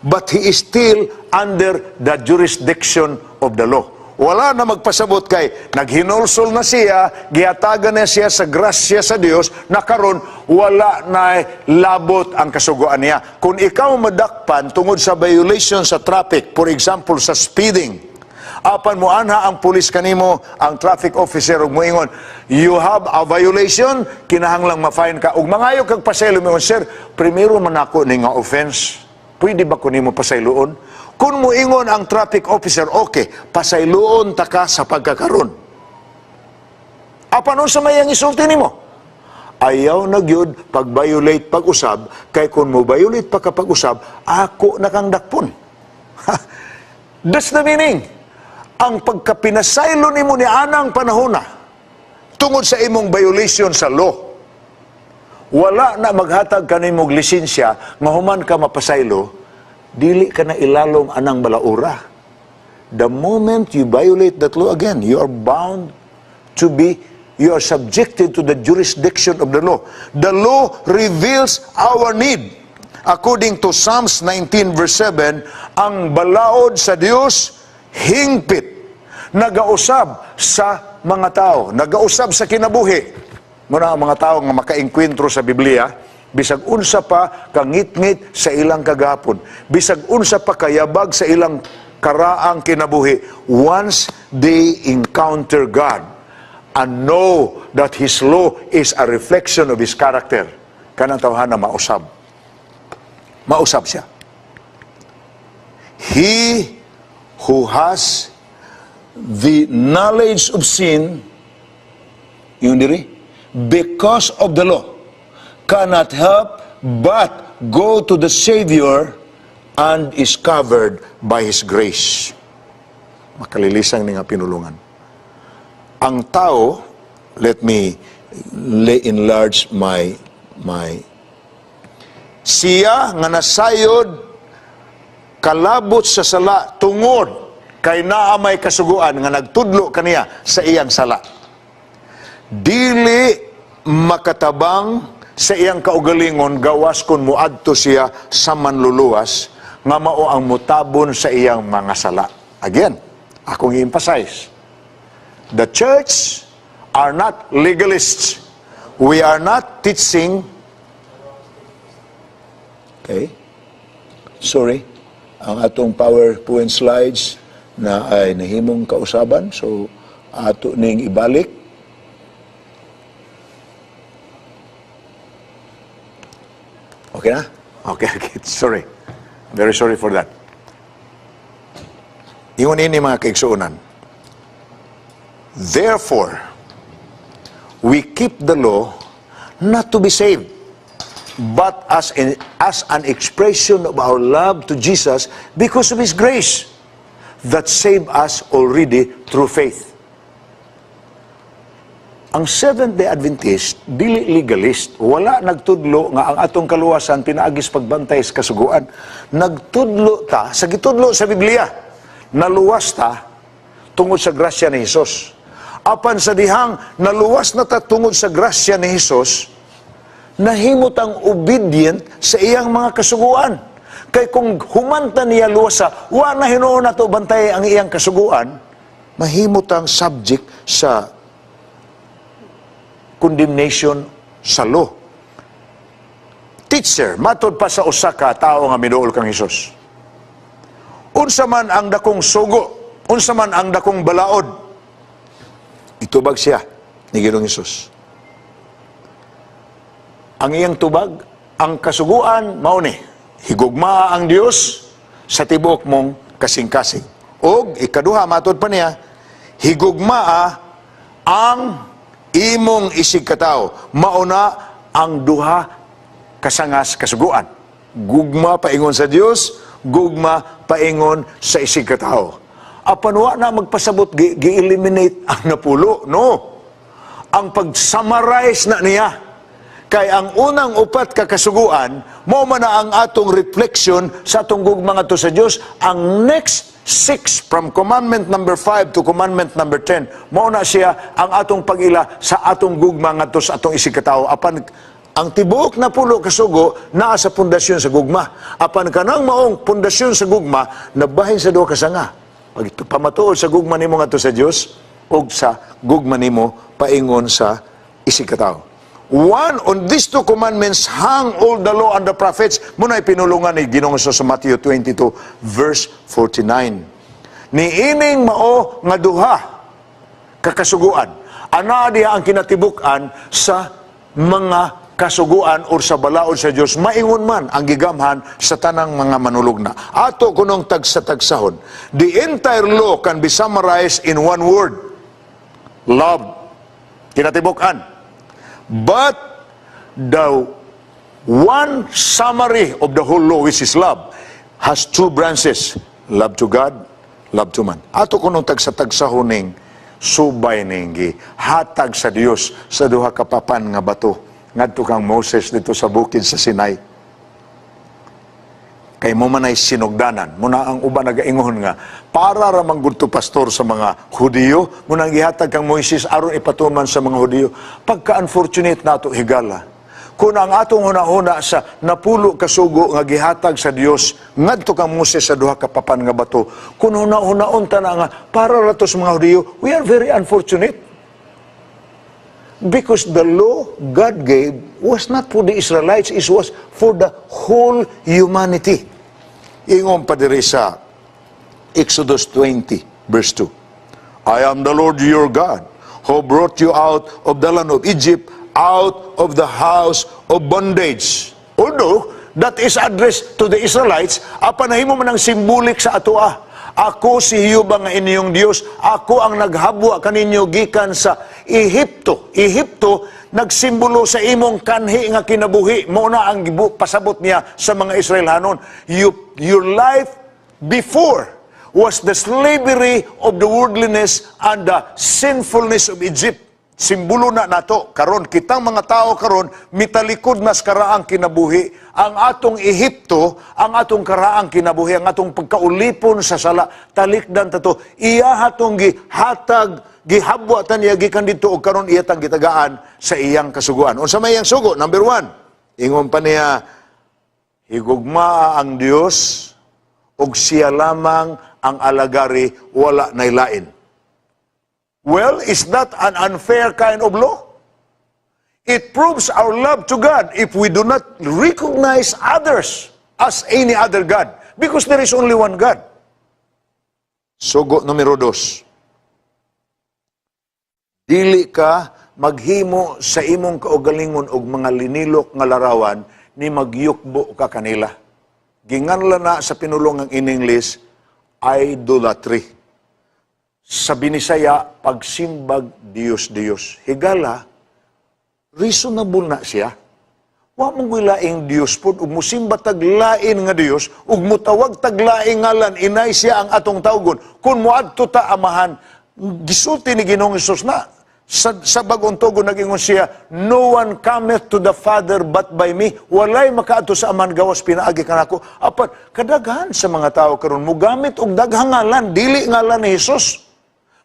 but he is still under the jurisdiction of the law. Wala na magpasabot kay naghinulsol na siya, gihatagan na siya sa grasya sa Dios, na karon wala na labot ang kasuguan niya. Kung ikaw madakpan tungod sa violation sa traffic, for example sa speeding, apan mo anha ang pulis kanimo, ang traffic officer, ug moingon, "You have a violation, kinahanglang ma-fine ka." Ug mangayo kag pasaylo, moingon, "Sir, primero man ako ni nga offense. Pwede ba ko nimo pasayloon?" Kung moingon ang traffic officer, "Okay, pasayloon ta ka sa pagkakaron." Apan unsa may ang isulti nimo? "Ayaw na gyud pag-violate pag-usab, kay kung mo violate pa ka pag-usab, ako na kang dakpon." That's the meaning. Ang pagkapinasaylo nimo ni anang panahona tungod sa imong violation sa law, wala na maghatag kanimong lisensya nga human ka mapasaylo, dili ka na ilalom anang balaura. The moment you violate that law again, you are subjected to the jurisdiction of the law. The law reveals our need. According to Psalms 19 verse 7, ang balaod sa Dios hingpit nagausab sa mga tao, nagausab sa kinabuhi. Muna ang mga tao nga makaengkwentro sa Biblia, bisag unsa pa kangitngit sa ilang kagahapon, bisag unsa pa kayabag sa ilang karaang kinabuhi, once they encounter God and know that His law is a reflection of His character, kanang tawhana mausab. Mausab siya. He who has the knowledge of sin, yun diri, because of the law, cannot help but go to the Savior and is covered by His grace. Makalilisang ni nga pinulungan. Ang tao, let me enlarge my, siya nga nasayod kalabot sa sala tungod kay naa may kasuguan nga nagtudlo kaniya sa iyang sala. Dili makatabang sa iyang kaugalingon gawas kung muadto siya sa Manluluwas nga mao ang mutabon sa iyang mga sala. Again, akong i-emphasize. The church are not legalists. We are not teaching. Okay? Sorry. Ang atong PowerPoint slides na ay nahimong kausaban. So, ato ning ibalik. Okay na? Okay. Sorry. Very sorry for that. Ingon ini, mga kaigsuonan. "Therefore, we keep the law not to be saved, but as an expression of our love to Jesus because of His grace that saved us already through faith." Ang Seventh-day Adventist, dili legalist. Wala nagtudlo nga ang atong kaluwasan pinaagi sa pagbantay sa kasuguan. Nagtudlo ta sa gitudlo sa Biblia. Naluwas ta tungod sa grasya ni Hesus. Apan sa dihang naluwas na ta tungod sa grasya ni Hesus, nahimo tang obedient sa iyang mga kasuguan. Kay kung human ta niya luwasa, wa na hinuon nato bantay ang iyang kasuguan, mahimo tang subject sa condemnation sa law. "Teacher," matod pa sa usa ka tawo nga miduol kang Hesus, "unsa man ang dakong sugo? Unsa man ang dakong balaod?" Itubag siya ni Ginoong Hesus. Ang iyang tubag, ang kasuguan mao ni: higugmaa ang Dios sa tibuok mong kasing-kasing. Og ikaduha, matod pa niya, higugmaa ang imong isigkatao. Mao na ang duha kasangas kasuguan. Gugma paingon sa Dios, gugma paingon sa isigkatao. Apan wa na magpasabot gi-eliminate ang napulo. No. Ang pag-summarize na niya, kay ang unang upat ka kasuguan, mao man na ang atong reflection sa atong gugma ngadto sa Dios. Ang next six, from commandment number 5 to commandment number 10, mao na siya ang atong pag-ila sa atong gugma ngadto sa atong isigkatao. Apan ang tibuok napulo kasugo naa sa pundasyon sa gugma. Apan kanang maong pundasyon sa gugma nabahin sa duha ka sanga. Pag pamatuod sa gugma nimo ngadto sa Dios ug sa gugma nimo paingon sa isigkatao. One, on these two commandments hang all the law and the prophets. Mao na'y pinulungan ni Ginoong Jesus sa Matthew 22 verse 49. Niining mao nga duha ka kasuguan, ana diha ang kinatibuk-an sa mga kasuguan or sa balaod sa Dios, maingon man ang gigamhan sa tanang mga manulugna. Ato kunong tagsa-tagsahon. The entire law can be summarized in one word: love. Kinatibuk-an. But the one summary of the whole law, which is love, has two branches: love to God, love to man. Ato kunong tagsa-tagsahon ning subay ning hatag sa Dios sa duha ka papan nga bato ngadto kang Moses didto sa bukid sa Sinai. Kay mao man ay sinugdanan. Mao na ang uban nagaingon nga, para ra man gud to, pastor, sa mga Hudiyo, mao nang gihatag kang Moises aron ipatuman sa mga Hudiyo. Pagka-unfortunate nato, higala, kung ang atong hunahuna sa napulo kasugo nga gihatag sa Dios ngadto kang Moses sa duha ka papan nga bato, kung huna-hunaon ta na nga para ra to sa mga Hudiyo, we are very unfortunate. Because the law God gave was not for the Israelites, it was for the whole humanity. Ingon pa diri sa Exodus 20, verse 2. "I am the Lord your God, who brought you out of the land of Egypt, out of the house of bondage." Although, that is addressed to the Israelites, apan nahimo man ang symbolic sa atoa. Ako si Jehova nga inyong Dios, ako ang naghabwa kaninyo gikan sa Ehipto. Ehipto nagsimbolo sa imong kanhi nga kinabuhi. Mao na ang pasabot niya sa mga Israelhanon. Your life before was the slavery of the worldliness and the sinfulness of Egypt. Simbolo na nato karon, kitang mga tao karon mitalikod na sa karaang kinabuhi. Ang atong Ehipto, ang atong karaang kinabuhi, ang atong pagkaulipon sa sala, talikdan ta to. Iya hatong gihatag, gihabwa ta niya gikan didto og karon iya tang gitagaan sa iyang kasuguan. Unsa may iyang sugo? Number 1, ingon pa niya, higugmaa ang Dios ug siya lamang ang alagari, wala nay lain. Well, is that an unfair kind of law? It proves our love to God if we do not recognize others as any other God. Because there is only one God. Sugo numero 2. Dili ka maghimo sa imong kaugalingon og mga linilok nga larawan ni magyukbo ka kanila. Ginganlan na sa pinulungang in English, idolatry. Sa Binisaya, pagsimbag Diyos-Diyos. Higala, reasonable na siya. Wa mo laing Diyos pod ug musimba tag lain nga Diyos ug mutawag tag laing ngalan, inay siya ang atong tawgon. Kung moadto ta Amahan, gisulti ni Ginoong Hesus na Sa Bagong Tugon, nag-ingon siya, "No one cometh to the Father but by me." Walay makaadto sa Amahan gawas pinaagi kanako. Apan, kadaghan sa mga tao karon mugamit og daghang ngalan, dili ngalan ni Jesus.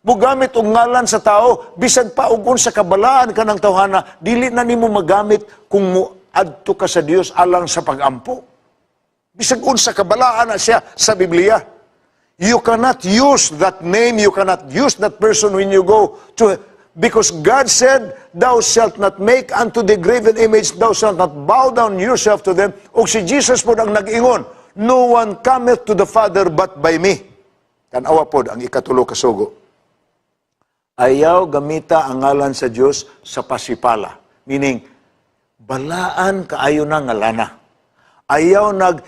Mugamit og ngalan sa tao, bisan pa og unsa kabalaan kanang tawhana, dili na nimo magamit kung mo adto ka sa Dios alang sa pagampo. Bisag unsa kabalaan na siya sa Biblia. You cannot use that name, you cannot use that person when you go to, because God said, "Thou shalt not make unto the graven image, thou shalt not bow down yourself to them." O si Jesus po ang nag-ingon, "No one cometh to the Father but by me." Tanawa pod ang ikatulo ka sugo. Ayaw gamita ang ngalan sa Dios sa pasipala. Meaning, balaan kaayo na ngalana. Ayaw nag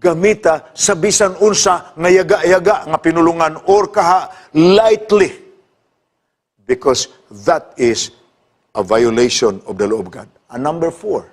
gamita sa bisan unsa nga yaga-yaga nga pinulungan or kaha lightly, because that is a violation of the law of God. And number four,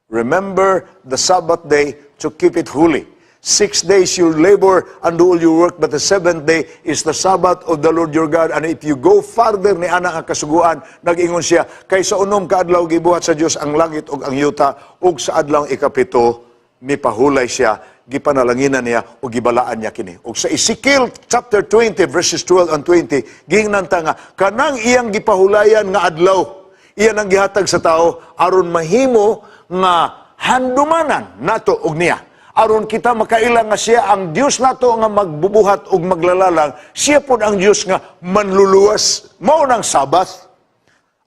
remember the Sabbath day to keep it holy. 6 days you labor and do all your work, but the seventh day is the Sabbath of the Lord your God. And if you go farther ni ana nga kasuguan, nag-ingon siya, kay sa 6 ka adlaw gibuhat sa Dios ang langit ug ang yuta, ug sa adlaw ikapito, mipahulay siya, gipanalanginan niya, o gibalaan niya kini. Ug sa Ezekiel chapter 20, verses 12 and 20, giingnan ta nga, kanang iyang gipahulayan nga adlaw, iyan ang gihatag sa tao, aron mahimo nga handumanan nato og niya. Aron kita makaila nga siya ang Dios nato nga magbubuhat og maglalalang, siya pod ang Dios nga manluluwas. Mao nang Sabbath.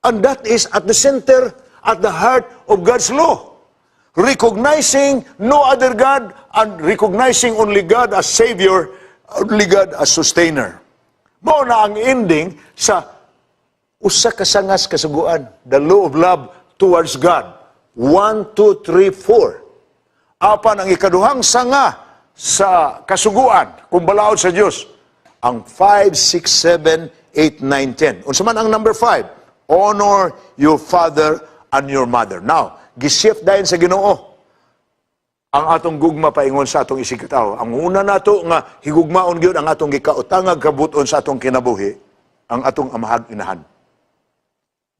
And that is at the center, at the heart of God's law. Recognizing no other God and recognizing only God as Savior, only God as Sustainer. Mao na ang ending sa usa ka sangas kasuguan, the law of love towards God. 1, 2, 3, 4. Apan ang ikaduhang sanga sa kasuguan, kung balaod sa Dios, ang 5, 6, 7, 8, 9, 10. Unsa man ang number 5? Honor your father and your mother. Now, gishift dayon sa Ginoo ang atong gugma paingon sa atong isigkatawo. Ang una nato nga higugmaon gyud ang atong gikautangag kabut-on sa atong kinabuhi, ang atong amahag inahan.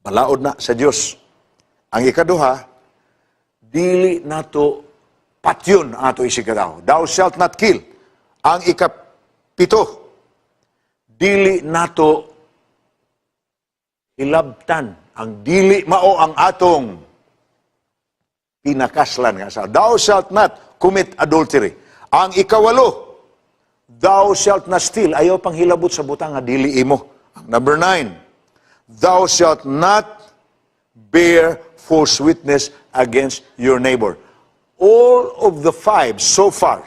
Balaod na sa Dios. Ang ikaduha, dili nato patyon ang ato isigkatawo. Thou shalt not kill. Ang ikapito, dili nato hilabtan ang dili mao ang atong pinakaslan nga asawa. Thou shalt not commit adultery. Ang ikawalo, thou shalt not steal. Ayaw pang hilabot sa butang nga dili imo. Ang number 9, thou shalt not bear false witness against your neighbor. All of the five so far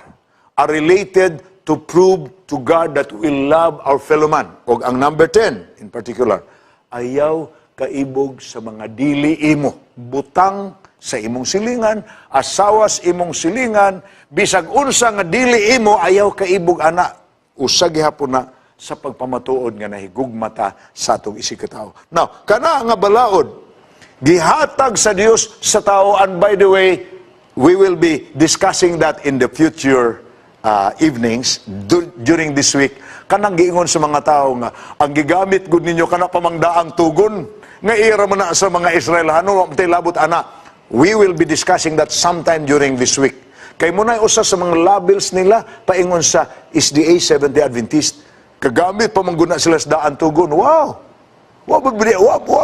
are related to prove to God that we love our fellow man. O ang number 10 in particular, ayaw kaibog sa mga dili imo. Butang sa imong silingan, asawas imong silingan, bisag unsa nga dili imo, ayaw kaibog ana. Usa gihapon na sa pagpamatuod nga nahigugma ta sa atong isigkatawo. Now, kana nga balaod, gihatag sa Dios sa tao, and by the way, we will be discussing that in the future evenings during this week. Kanang giingon sa mga tao nga ang gigamit gud ninyo kana pa mang Daang Tugon nga ira man na sa mga Israelano, wa man tay labot ana. We will be discussing that sometime during this week. Kay mao na usa sa mga labels nila paingon sa SDA, Seventh-day Adventist. Kagamit pa man guna sila sa Daan Tugon. Wow! Wa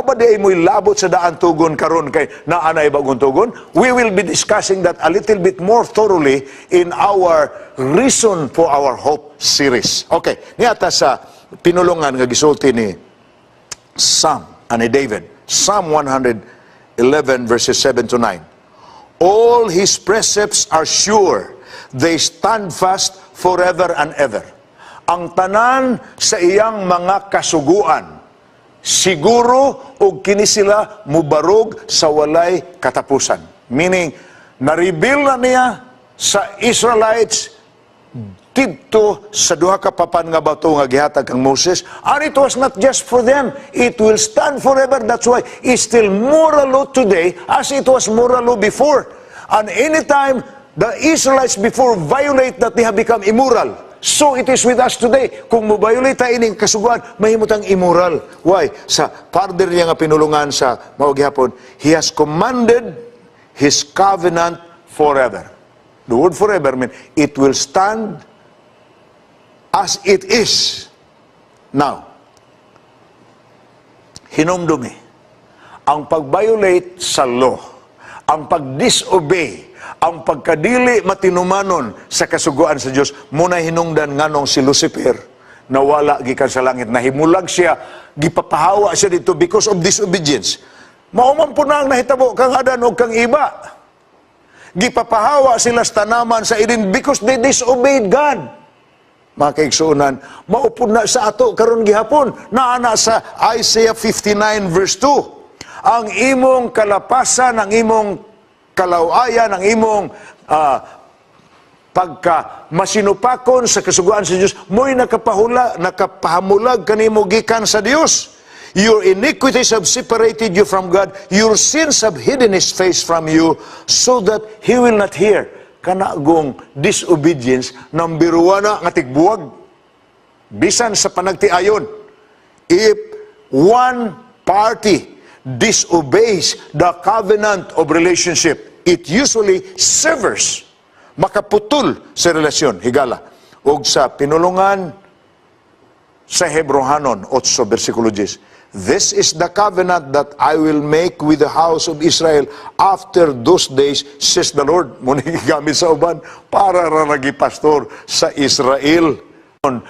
ba di mo'y labot sa Daan Tugon karon kay naa nay bagong tugon? We will be discussing that a little bit more thoroughly in our Reason for Our Hope series. Okay, niata sa pinulungan nga gisulti ni Psalm ani David. Psalm 111 verses 7 to 9. "All his precepts are sure. They stand fast forever and ever." Ang tanan sa iyang mga kasuguan siguro og kini sila mubarog sa walay katapusan. Meaning, na-reveal na niya sa Israelites didto sa duha ka papan nga bato nga gihatag kang Moses. And it was not just for them. It will stand forever. That's why it's still moral law today as it was moral law before. And anytime the Israelites before violate that, they have become immoral. So it is with us today. Kung mo-violate ta ining kasuguan, mahimo tang immoral. Why? Sa further niya nga pinulungan sa mao gihapon, He has commanded His covenant forever. The word "forever" mean it will stand as it is now. Hinumdumi, ang pag-violate sa law, ang pag-disobey, ang pagkadili matinumanon sa kasuguan sa Dios, muna hinungdan nganong si Lucifer nawala gikan sa langit, nahimulag siya, gipapahawa siya dito because of disobedience. Mao man po na ang nahitabo kang Adan o kang Eva. Gipapahawa sila sa tanaman sa Eden because they disobeyed God. Mga kaigsuonan, mao pud na sa ato karon gihapon, naa na sa Isaiah 59 verse 2. Ang imong kalapasan, ang imong kalawayan, ang imong pagka masinupakon sa kasuguan sa Dios, mo'y nakapahamulag kanimo gikan sa Dios. Your iniquities have separated you from God. Your sins have hidden His face from you so that He will not hear. Kanang disobedience, number one na nga tigbuwag. Bisan sa panagtiayon, if one party disobeys the covenant of relationship, it usually severs, makaputol sa relasyon, higala. Og sa pinulungan sa Hebrohanon 8 versikulo 10, "This is the covenant that I will make with the house of Israel after those days, says the Lord." Muna gigamit sa uban para ra pastor sa Israel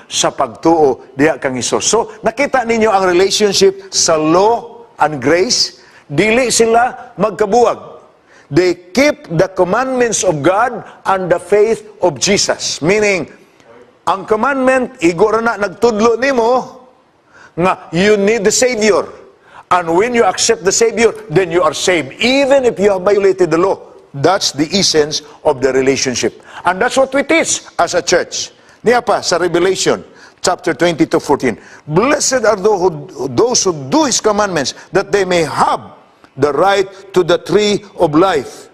sa pagtuo diha kang Hesus. So, nakita ninyo ang relationship sa law and grace, dili sila magkabuwag. They keep the commandments of God and the faith of Jesus. Meaning, ang commandment, igo ra na nagtudlo nimo nga you need the Savior. And when you accept the Savior, then you are saved, even if you have violated the law. That's the essence of the relationship. And that's what we teach as a church. Niya pa, sa Revelation, chapter 22, 14. "Blessed are those who do His commandments, that they may have the right to the tree of life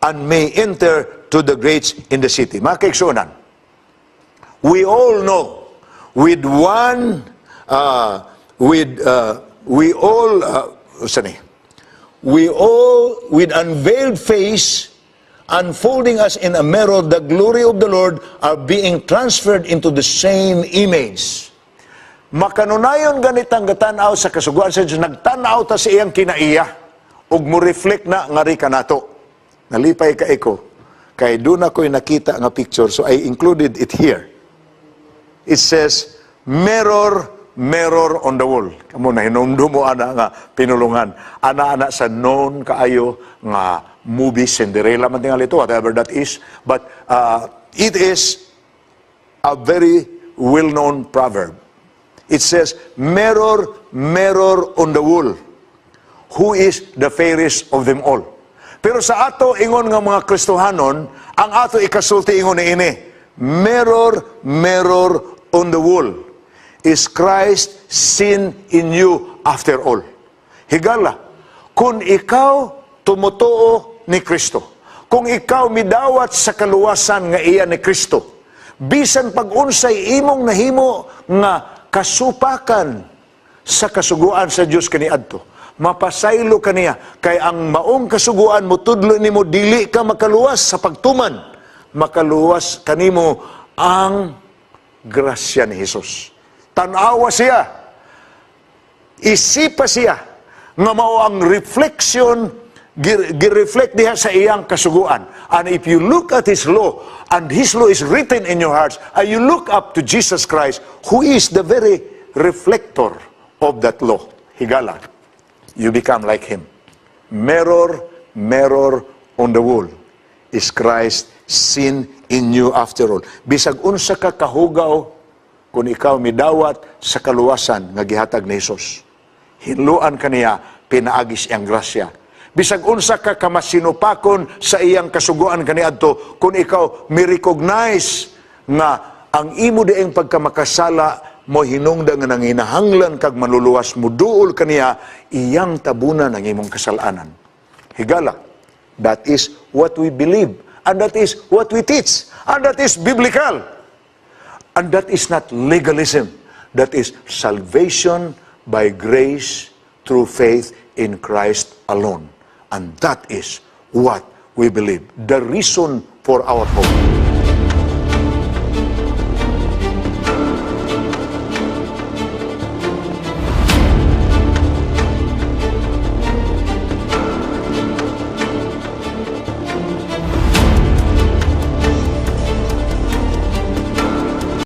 and may enter to the gates in the city." Mga kaigsuonan, we all know with one, with, we all, saan eh? We all, with unveiled face, unfolding as in a mirror the glory of the Lord, are being transferred into the same image. Makanunayon ganitang gatanaw sa kasuguan sa Diyos, nagtanaw ta sa iyang kinaiya, ug mo reflect na ngari kanato. Nalipay ka ko, kay doon ako'y nakita nga picture, so I included it here. It says, "Mirror, mirror on the wall." Kamo na hinumdum mo ana nga pinulungan. Ana-ana sa known kaayo nga movie, Cinderella man tingali ito, whatever that is. But it is a very well-known proverb. It says, "Mirror, mirror on the wall, who is the fairest of them all?" Pero sa ato ingon nga mga Kristohanon, ang ato ikasulti ingon ni ini, "Mirror, mirror on the wall, is Christ seen in you after all?" Higala, kung ikaw tumutuo ni Kristo, kung ikaw midawat sa kaluwasan nga iya ni Kristo, bisan pag unsay imong nahimo nga kasupakan sa kasuguan sa Dios kaniadto, mapasaylo kaniya kay ang maong kasuguan motudlo nimo dili ka makaluwas sa pagtuman. Makaluwas kanimo ang grasya ni Hesus. Tan-awa siya, isipa siya nga mao ang reflection, gi-reflect diha sa iyang kasuguan. And if you look at His law, and His law is written in your hearts, and you look up to Jesus Christ, who is the very reflector of that law, higala, you become like Him. "Mirror, mirror on the wall, is Christ seen in you after all?" Bisag unsa ka kahugaw, kung ikaw midawat sa kaluwasan nga gihatag ni Hesus, hinluan kaniya pinaagi sa iyang grasya. Bisag unsa ka kamasinupakon sa iyang kasuguan kaniadto, kung ikaw mi-recognize nga ang imo dieng pagkamakasala mo hinungdan nga nanginahanglan kag manluluwas, muduol kaniya, iyang tabunan ang imong kasalanan. Higala, that is what we believe and that is what we teach and that is biblical. And that is not legalism. That is salvation by grace through faith in Christ alone. And that is what we believe. The reason for our hope.